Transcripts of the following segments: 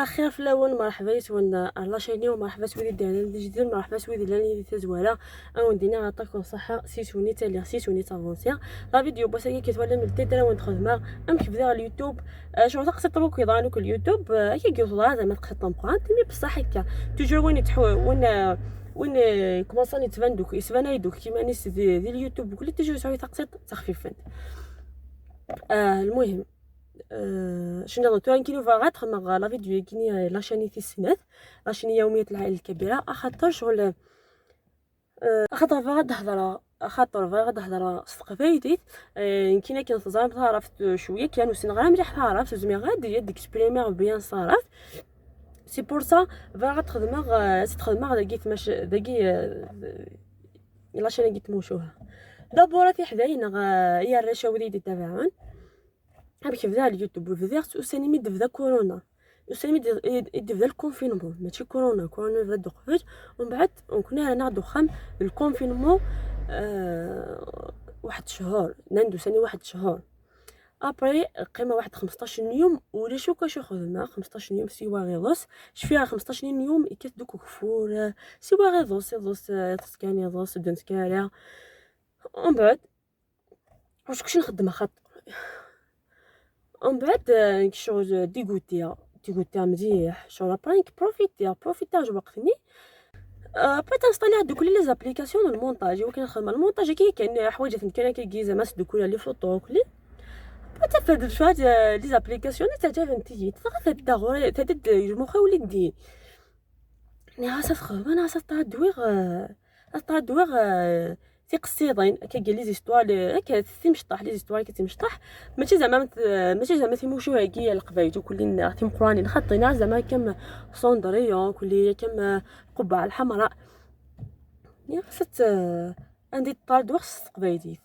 اخير في الاول مرحبا يسون la chaîne ومرحبا سويدي ديالنا جديد، مرحبا سويدي لاني تزوالا او دينا عطاكم صحة سيسوني تالي سيسوني تافونسيا la vidéo بس كيتولى من التيتر وين تخدم ام كيف على اليوتيوب. شغل تقصد طبوك يضانوك اليوتيوب كي كيوصل زعما تقصد طمقان mais بصح هكا toujours وين تحو وين كومونسا يتبان دوك يسبان يدوك كيما نيس ديال اليوتيوب وكل toujours يساوي تقصد تخفيفا. المهم شنو تو كيلو فاغات خدمة la vidéo كيني la chaîne في السنات la chaîne يومية العائلة الكبيرة، اخاطر شغل خاطر فغاد هضره، خاطر فغاد هضره ستقبايليت. كاينه كان تزرم تعرفت شوية كانوا سن مليح تعرف زمي غادي d'exprimer bien صارت c'est pour ça فغاد تخدم داكي تماش داكي la chaîne كي تموشوها d'abord في حداينا يا الرشاوي دي تبعون كيف بدا اليوتيوب بدا وساني مي بدا كورونا وساني مي بدا ال confinement، ماشي كورونا، كورونا بدا دخل ومن بعد كنا ناخدو خام ال confinement واحد شهور نندو ساني واحد شهور après قيمة واحد 15 يوم ولا شو كاش خدمة 15 يوم سوا غيضوس شفيها 15 يوم يكات دوك كفور سوا غيضوس يضوس تسكاني يضوس دون سكارا. ومن بعد واش كنت نخدم خاطر ومن بعد شغل dégoûté dégoûté مليح شغل après profiter profiter وقتني après تنستالي دوك les applications المونتاج وكان نخدم المونتاج كي كاين حوايج كاين كي زعما دوك les photos كلي تفاد شوية les applications تعجبني تغا غوري تدد مخي ولي دي ني غاس تخدم انا غاس دويغ دويغ تيقصيضين كي les histoires هكا تيمشطح les histoires كتمشطح ماشي زعما تيموشو هاكي القبايل وكل تيمقرانين خاطينا زعما كم Cendrillon كل كم القبعة الحمراء يا خصت عندي طال وخص قبايليت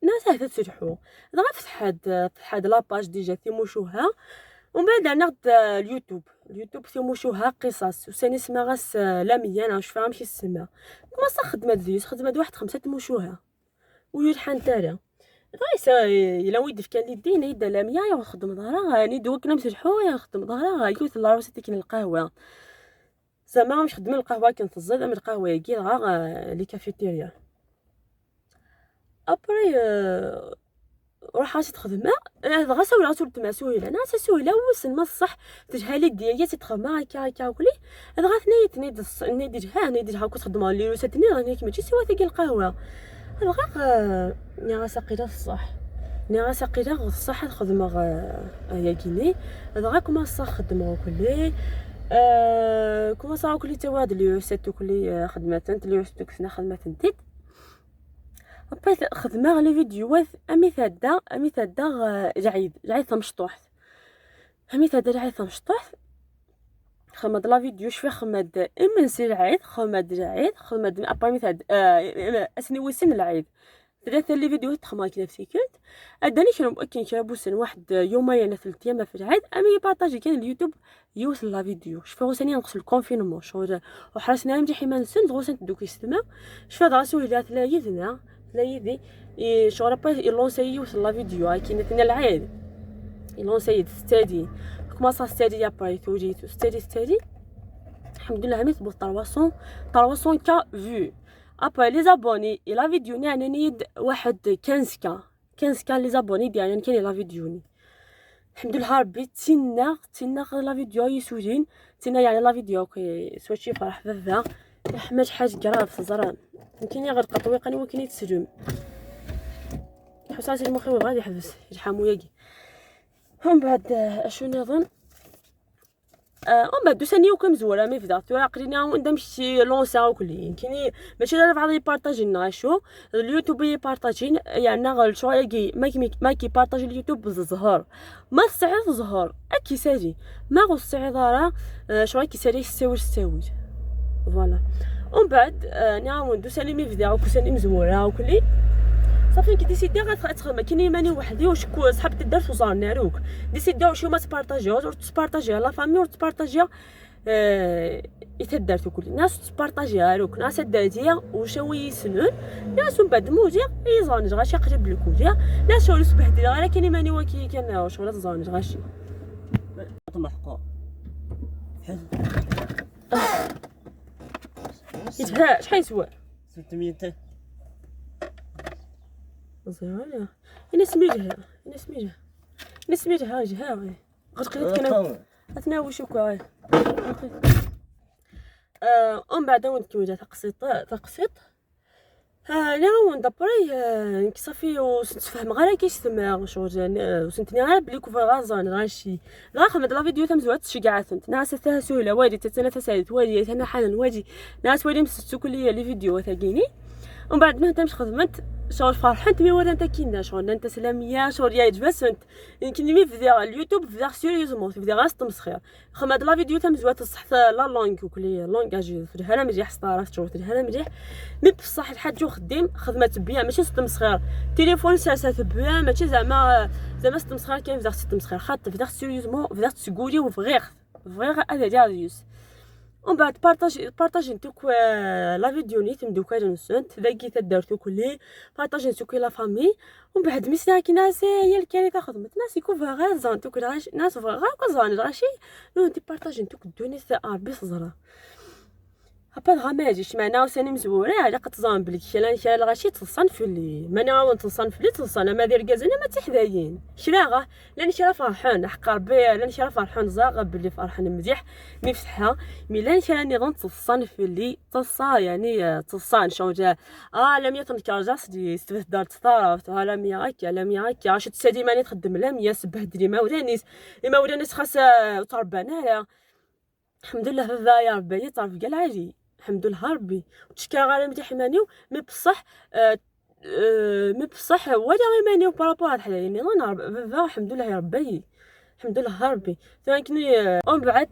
ناس هذا تسرحو دغا فتحد la page déjà تيموشوها ومن بعد ناخد اليوتيوب تيموشوها قصص وساني اسمها غاس لامية انا واش فاهم شي السما كما خدمة ديوس خدمة واحد خمسة تموشوها ويرحان تارا غايس الا ويد كان لي دين يدا لامية يا خدم ظهرها ني دوك نمسحو يا خدم ظهرها يوث لاروسيتي كاين القهوة زعما مش خدم القهوة كنتزاد من القهوة كي غا les cafétérias après روح غاسي تخدم غا سولا سولت مع سهيلة انا سهيلة وسن ما الصح تجهالي ديالي تخدم هكا هكا وكلي غا ثنيت نيد جها نيد جها كنت خدمة les recettes ني راني ماشي سوا ثقي القهوة غا ني غا ساقيله الصح ني غا ساقيله الصح خدمة يا كيني غا كوما صح خدمة وكلي كوما صح كلي تواد les recettes وكلي خدمة les recettes كسنا خدمة تنتيت بقيت خدمة les فيديوهات امي تادا العيد تمشطوح امي تادا العيد تمشطوح خمد la vidéo شوية خمد امنسي العيد خمد العيد خمد après مي تاد اسني وسن العيد ثلاثة les vidéos تخمر كي نفسي كنت اداني كانوا كاين كرا واحد يومين 3 ايام في العيد امي partager كان اليوتيوب يوصل la vidéo شفا غوساني نقص ال confinement شغل وحرسنا مليح ما نسن غوسان دوك يستمع شفا راسو الى ثلاثة ثلاثة شغل با يلونسي يوصل la vidéo كي نتنا العيد يلونسي ستادي كما صا ستادي après تولي ستادي ستادي الحمد لله عملت بو 300 K vues après les abonnés la vidéo يعني نيد واحد 15 K 15 K les abonnés ديالنا كاين la vidéo الحمد لله ربي تينا تينا la vidéo يسوجين تينا يعني la vidéo كي سوا شي فرح بزاف حماد حاج grave زرا يمكن غير قطويقه ولكن يتسجم حساسي المخي غادي يحبس يرحمو ياكي. ومن بعد اشو نظن ومن بعد دوساني وكم زوره مي فدا تورا قرينا وندم شي لونسا وكلي يمكن ماشي لا بعض يبارطاجي لنا شو اليوتيوب يبارطاجين يعني غير شو ما كي partager اليوتيوب بالزهر ما السعيد زهر اكي ساجي ما غو السعيد راه شو كي سالي ساوي ساوي voilà. ومن بعد نعاون دوساني مي فدا وكساني مزوره وكلي صافي كي décidé غتخدم كاين ماني وحدي وشكو صحاب الدار وصار ناروك décidé شو ما تبارطاجيو تبارطاجي la famille وتبارطاجي يتدار كل الناس تبارطاجي هاروك ناس الداتية وشوي يسنون ناس من بعد موجي يزانج غاشي قريب الكوجيا ناس شغل سبهدل غير كاين ماني وكي كان شغل زانج غاشي محقوق. يتها شحال يسوى؟ 600. زين انا سميتها انا سميتها انا سميتها جها غتقيت كنا اتناوش وكا. ومن بعد وين كيما تقسيط تقسيط لا وين دابري صافي وسنتفهم غير كيش تما شغل وسنتني غير بلي كوفا غازون غاشي لا خمد la vidéo تمزوات شي كاع ثنت ناس تاها سهلة وادي تتنا تسعيد وادي تنا حنان وادي ناس وادي مسستو كل les vidéos تاكيني. ومن بعد ما تمش خدمت شغل فرحنت mais ولا انت كينا شغل انت سلاميه شغل يا جبسنت يمكن mais في اليوتيوب في sérieusement في غاس تمسخير خمد la vidéo تمزوات الصح la langue وكلي langage في مليح ستارات شغل في مليح mais بصح الحاج خديم خدمة bien ماشي تمسخير تليفون ساسات bien ماشي زعما زعما تمسخير كاين في تمسخير خاطر في sérieusement في تسكولي وفغيغ فغيغ هذا ديال. ومن بعد partager نتوك la vidéo نيت مدوكا نسنت ذاكي تدارتو كلي partager نتوك la famille. ومن بعد مسنا كي ناس هي الكارثة خدمت ناس يكون غير زون توك ناس غير كزان غاشي نو انت partager نتوك الدنيا ربي صزرا هابا غاماجي معنا وساني مزورة على قد تزان بلي كلا كلا الغاشي تصن في اللي مانا وان تصن في اللي تصن ما دير كازنا ما تحدايين شراغه لان شرا فرحان حق ربي لان شرا فرحان زاغ بلي فرحان مزيح mais فتحها mais لان شرا نظام تصن في اللي تصا يعني تصان شو جا لم يتنكر جاس دي استفدت دار تطرف لم ياك لم ياك عاش تسادي ماني تخدم لم يسبهدلي ما ولانيس ما ولانيس خاص تربانا. الحمد لله بابا يا ربي تعرف كاع العادي الحمد لله ربي وتشكى غير مليح مانيو mais بصح mais بصح ولا غير مانيو par rapport هاد الحاجة يعني انا بابا الحمد لله يا ربي الحمد لله ربي ثاني. ومن بعد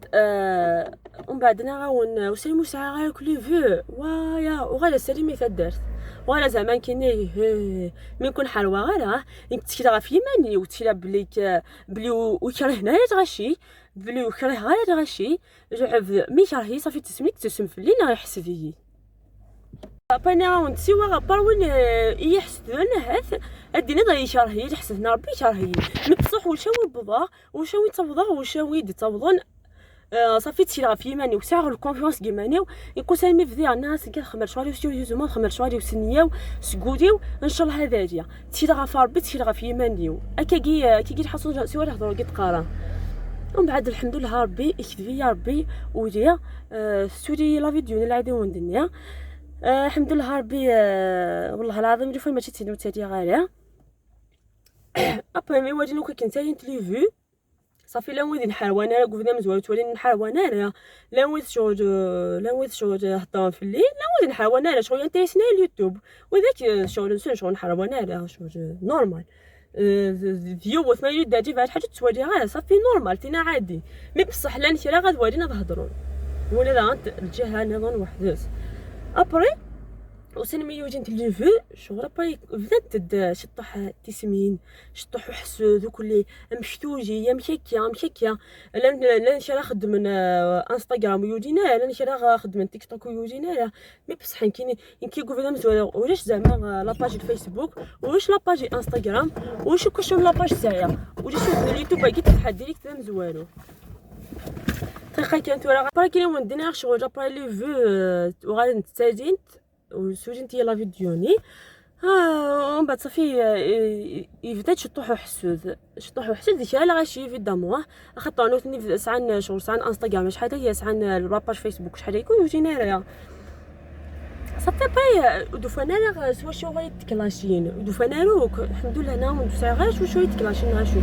ومن بعد انا غاون وسالمو ساعة غير كل فو وايا وغالا سالمي تدارت ولا زعما كاين مي نكون حلوة غير نتكلا غا في ماني وتكلا بلي بلي وكرهنا غاشي بلي وكره غير غاشي mais كرهي صافي تسميك تسم في الليل يحس فيي بانا غاون تسيوا غا وين يحسدون هاث اديني ضي شرهي يحسدنا ربي شرهي mais بصح وشاوي بضا وشاوي تبضا وشاوي تبضن صافي تسير في ماني وساعة ال confiance كيمانيو يكون سالمي في ديال الناس كاع خمر شواري sérieusement خمر شواري وسنياو سكوديو ان شاء الله هذا جا تسير غا ربي تسير في مانيو اكاكي كي الحصون سوا هضروا كي تقارا. ومن بعد الحمد لله ربي يكتب يا ربي وديا سوري la vidéo نلعب وندنيا الحمد لله ربي والله العظيم اللي ماشي تسيدو تادي غالية après mais واجي كنت les vues صافي لا وين نحاول انا قفنا مزوال تولي نحاول انا لا وين شغل لا وين شغل هضران في الليل لا وين نحاول انا شغل انتريسنا اليوتيوب وذاك شغل شغل نحاول انا شغل normal فيو ما يريد داجي فهاد حاجة تولي غير صافي normal تينا عادي mais بصح لا نشرا غاد والينا نهضرون ولا لا الجهة نظن وحدس après وسن مي وجنت les vues شغل après بدات شطح تسمين شطح وحسو ذوك اللي مشتوجي يا مشكيا مشكيا لا نشرا خدم من انستغرام ويوجينا لا نشرا خدم من تيك توك ويوجينا لا mais بصح كاين كيقول مزوال ولاش زعما la page الفيسبوك ولاش la page انستغرام ولاش كلشي la page تاعي ولاش اليوتيوب كي تفتح direct مزوالو طريقه كانت ولا برا كاين وندينا شغل après les vues وغادي نتساجينت وسوجنت هي la vidéo ني ومن بعد صافي يبدا شطوح حسود شطوح حسود ديك لا غاشي évidemment خاطر نوثني سعان شغل سعان انستغرام شحال هي سعان la page فيسبوك شحال يكون يجينا راه صافي باي ودفنا لا سوا شو غير تكلاشين ودفنا روك الحمد لله انا وندوسا غير شو شوية تكلاشين غاشو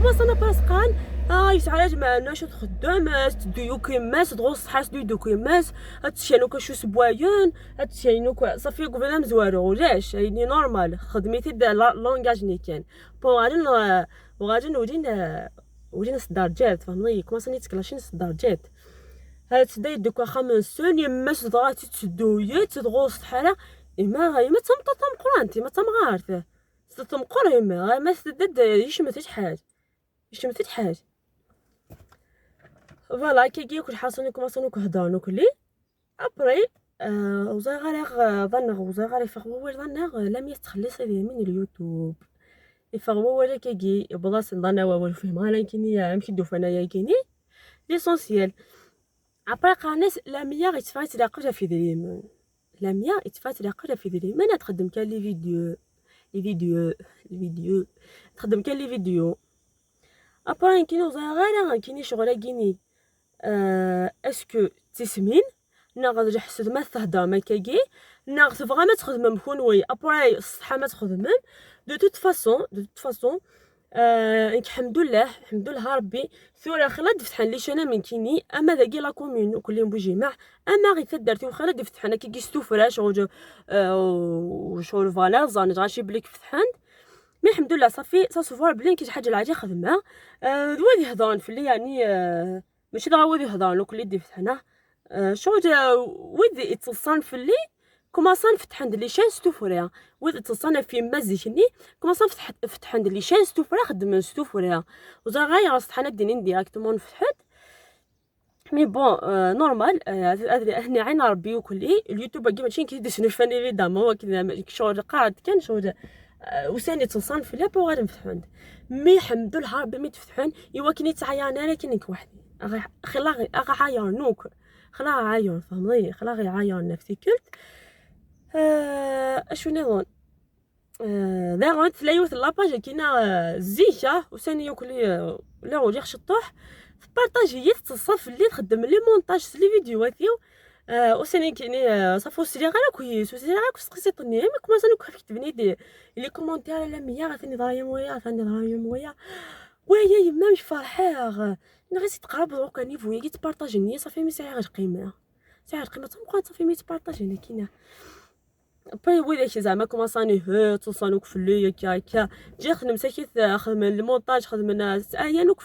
كما صنا باسقان يسعى جمع ناش تخدم تديو كيماس تغوص حاس ديو كيماس هادشي كشو سبوايون هادشي صافي قبل مزوارو ولاش يعني normal خدمتي langage ني كان bon غادي وغادي نولي ولينا صدارجات فهمني كما صني تكلاشين صدارجات هاد تدا يدوك خمس سن يما صدرات تدويت تغوص حاله إما إما تمطط تمقرانتي ما تمغارت تمقر إما ما تدد يشمت شحال يشمت شحال voilà كي كي كل حاصل كما صنو كهضرنو كلي après وزي غير ظن وزي غير يفغوا ظن لم يتخلص من اليوتيوب يفغوا ولا كي بلاص ظن هو فهم غير كيني يمشي دوفانا يا كيني l'essentiel. après قارناس لاميا غيتفايت لاقوجا في دريم، لاميا يتفات لاقوجا في دريم. انا تخدم كان les vidéos، les vidéos، les vidéos تخدم كان les vidéos. après كاين غير كاين شغل كيني est-ce que تسمين ناغ حسد ما تهضر ما كاكي ناغ تبغى ما تخدم كونوي après الصحة ما تخدم. de toute façon، de toute façon الحمد لله، الحمد لله ربي ثورة خلا فتحان les chaînes من كيني اما ذاكي la commune كل يوم بوجيمع اما غير تدرتي وخلا فتحان كي كيستوفرا شغل شغل voilà زان غاشي بليك فتحان. mais الحمد لله صافي ça se voit بلي كي حاجة العادي خدمة. ذوادي يهضرون في اللي يعني ماشي دغا وادي يهضرون لو كل دي فتحنا شغل ودي يتصان في اللي commençant فتح عند les chaînes ستوفوريا ود تصنع في مازيكني commençant فتح عند les chaînes ستوفوريا خدم ستوفوريا وزا غاير صحنا دينين directement فتحت. mais bon normal هني عين ربي وكلي اليوتيوب كي ماشي كي شنو فاني évidemment شغل قاعد كان شغل وساني تصان في لابو غادي نفتحون. mais الحمد لله ربي مي تفتحون ايوا كني تعيان انا كنك وحدي خلا اغا عايرنوك خلا عاير فهمني خلا غي عاير نفسي كلت. اشو نظن داغون تلايوت la page كينا زيكا وساني ياكلي لا غولي خشطوح بارطاجيت تصف اللي تخدم les montages les فيديوهات وساني كيني صافو سري غير كويس وسري غير كويس mais كما ساني كيف كتبني des les commentaires لا ميا غاثني ضرايا مويا ثاني ضرايا مويا ويا يما مش فرحاغ نغيس تقرب دروك niveau كي تبارطاجيني صافي mais ساعة غير قيمة ساعة قيمة تبقى صافي mais تبارطاجيني كينا بي ويلي زعما كومونساني هو تصانوك في اللي كا كا جي خدم ساكت خدم المونتاج خدم ايا نوك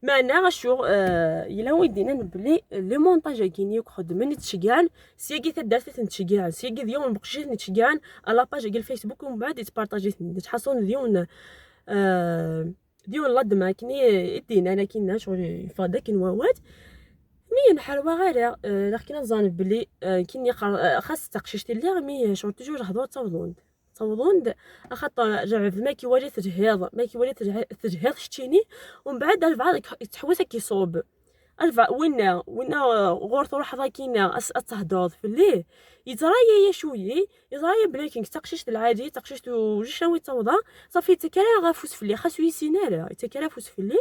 ما انا غشو الا ويدينا بلي les montages كيني خدم نتشجعن سياكي تدارت نتشجعن سياكي ديون بقشي نتشجعن على la page ديال الفيسبوك ومن بعد يتبارطاجي تحصون ديون ديون لادما كني يدينا انا كينا شغل يفادا كنواوات mais نحروا غير لكن نظن بلي كاين خاص تقشيشتي اللي mais شغل toujours هضروا تصوضوند تصوضوند خاطر جا ما كيولي تجهيض ما كيولي تجهيض شتيني ومن بعد البعض تحوس كيصوب الفا وين وين غور تروح كينا تهضر في الليل يزرايا يا شوية يزرايا بلي كي تقشيشت العادي تقشيشت وجوج شنو يتوضا صافي تكرا غافوس في الليل خاصو يسينال تكرا فوس في الليل.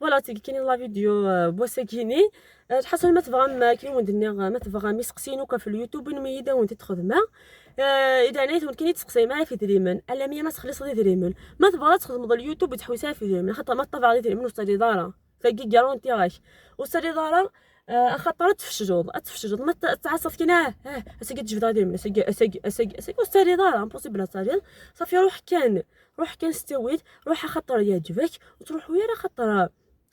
voilà كاين la vidéo بوساكيني تحصل ما تبغى كاين وندني ما تبغى ميسقسينوك في اليوتيوب نميدا وانت تخدمه اذا نيت كاين تسقسي ما في دريمن الا مية ما تخلص لي دريمن ما تبغى تخدم اليوتيوب تحوسها في دريمن خاطر ما طبع لي دريمن وستادي دارا فاكي garantie غاش وستادي دارا خاطر تفشجوض تفشجوض ما تعصب كينا اه اساكي تجبد دريمن اساكي اساكي اساكي اساكي وستادي دارا impossible صاري صافي روح كان روح كان ستويت روح خاطر يعجبك وتروح ويا خاطر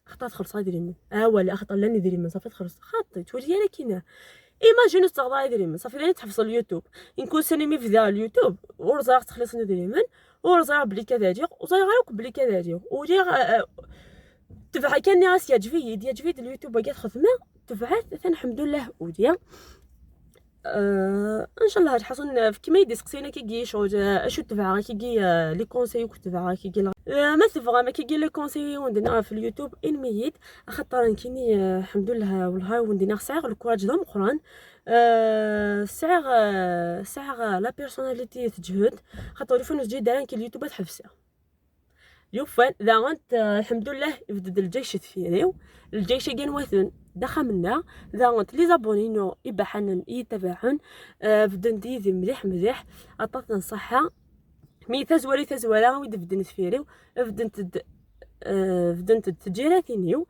خاطر تخلص دريمن ولا خاطر لاني دريمن صافي تخلص خاطي تولي انا كينا imagine تغضا دريمن صافي لاني تحفظ اليوتيوب نكون سينمي في ذا اليوتيوب ورزاق تخلصني دريمن ورزاق بلي كذا وزايغ بلي كذا ودي تبع كان راس يعجبني يعجبني اليوتيوب كاع خدمة تبعت ثاني الحمد لله وديا ان شاء الله تحصل كيما يدي سقسينا كي شغل اشو تبع كي les conseils كتبع كي ما تبغى ما كي les conseils وندنا في اليوتيوب ان ميت خاطر كيني الحمد لله والله وندنا ساعة ال courage ذا مقران ساعة ساعة la personnalité تجهد خاطر يفون تجي داران كي اليوتيوب تحبسها يوفان ذا الحمد لله يبدد الجيش تفيريو الجيش كان واثن دخل منا ذا les abonnés نو يبحنن يتبعن بدن ديدي مليح مليح عطاتنا صحة mais تزوري تزورا ويد بدن تفيريو بدن تد بدن تجيراتينيو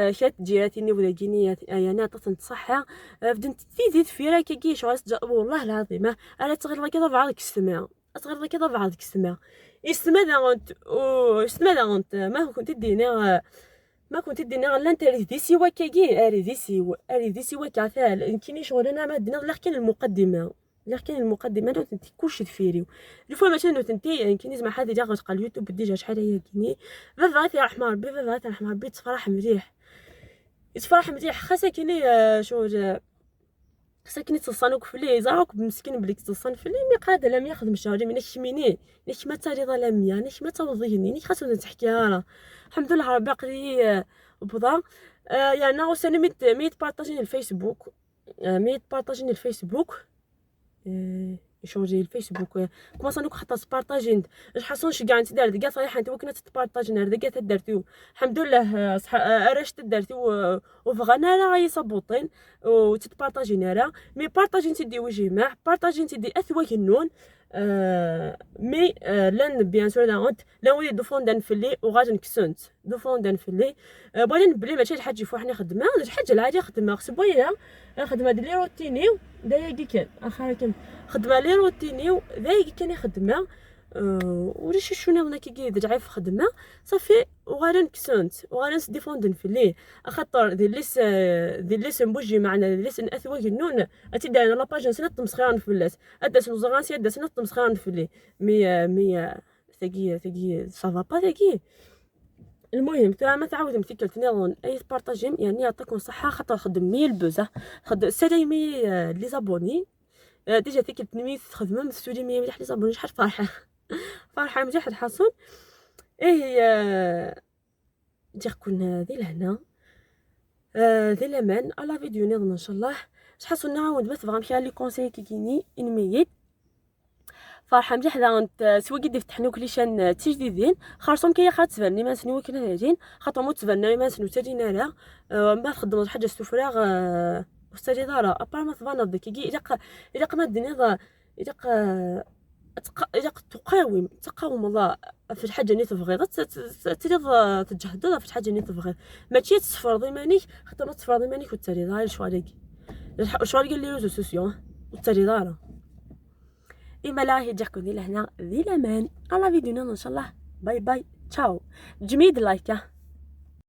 شات جيراتيني ولا كيني يعني عطاتنا صحة بدن تيزيد فيرا كي شغل والله العظيم انا تغير كذا بعض السماء تغير كذا بعض السماء يسمى ذا يسمى ذا ما كنت دينا ما كنت دينا لانتري دي سوا كاكي اري دي سوا اري دي سوا كعثال كيني شغل انا ما دينا لا كاين المقدمة لا كاين المقدمة لو تنتي كلشي تفيريو لو مثلا لو تنتي كيني زعما حد déjà غتلقى اليوتيوب déjà شحال هي كيني بابا يرحم ربي بابا يرحم ربي تفرح مليح يتفرح مليح خاصة كيني شغل خاصك تصانوك فلي زاروك مسكين بليك تصان فلي mais قاد لم يخدم شغلي من شميني نيش ما تاري ظلامية نيش ما توضيني نيش خاصو تحكيها راه الحمد لله ربي قري بضا يعني وساني ميت بارطاجين الفيسبوك، ميت بارطاجين الفيسبوك، يشونجي الفيسبوك كما صانوك حتى سبارطاجين حصون كاع انت دار دكا صحيح انت وكنا تبارطاجين دكا تدرتو الحمد لله. صح اراش تدرتو وفغانا راه غيصبوطين وتتبارطاجين راه mais بارطاجين تدي وجماع بارطاجين تدي اثواك النون. mais لان bien sûr لا انت لا ولي دوفوندان فلي وغادي نكسنت دوفوندان فلي. بغينا بلي ماشي الحاج يفوحني خدمة الحاجة العادية خدمة خص بويا خدمة ديال لي روتينيو دايا كان اخر كان خدمة لي روتينيو دايا كان خدمة. ولا شي شنو انا كي دجعي في خدمة صافي وغادي نكسنت وغادي نسديفوندن فلي خاطر ديال ليس نبوجي معنا ليس اثواك النون اتي داير la page سنة تمسخيران فلاس اداس نزغانسي اداس سنة تمسخيران فلي mais ثقي ثقي ça va pas ثقي. المهم تا ما تعاود مثيكل نظن اي بارطاجيم يعني يعطيكم صحة خاطر خدم مي البوزه خد سالي mais les abonnés. déjà تيكل تنمي تخدم سولي مي مليح les abonnés شحال فرحه فرحه مليح الحصون. ايه دير ذي لهنا ذي لامان على فيديو نظن ان شاء الله شحال نعاود ما تبغى مشى les conseils كي كيني انميت فرحه مليح ذا سوا كي فتحنو les chaînes تيجديدين خاصهم كي خاطر تبان ما سنو كنا هاجين خاطر مو تبان ما سنو تاجينا لا ما تخدم حاجة ستفراغ استاذ دارا ابار ما تبان ديك الا ما الدنيا الا الا تقاوم الله في الحاجة اللي تبغي تريد تجهد في الحاجة اللي تبغي ماشي تفرض مانيك خاطر ما تفرض مانيك وتريد هاي شواليك شواليك les réseaux sociaux وتريد دارا. اما لا هي جاكم لهنا ذي الامان على فيديو ان شاء الله. bye bye ciao جميد like.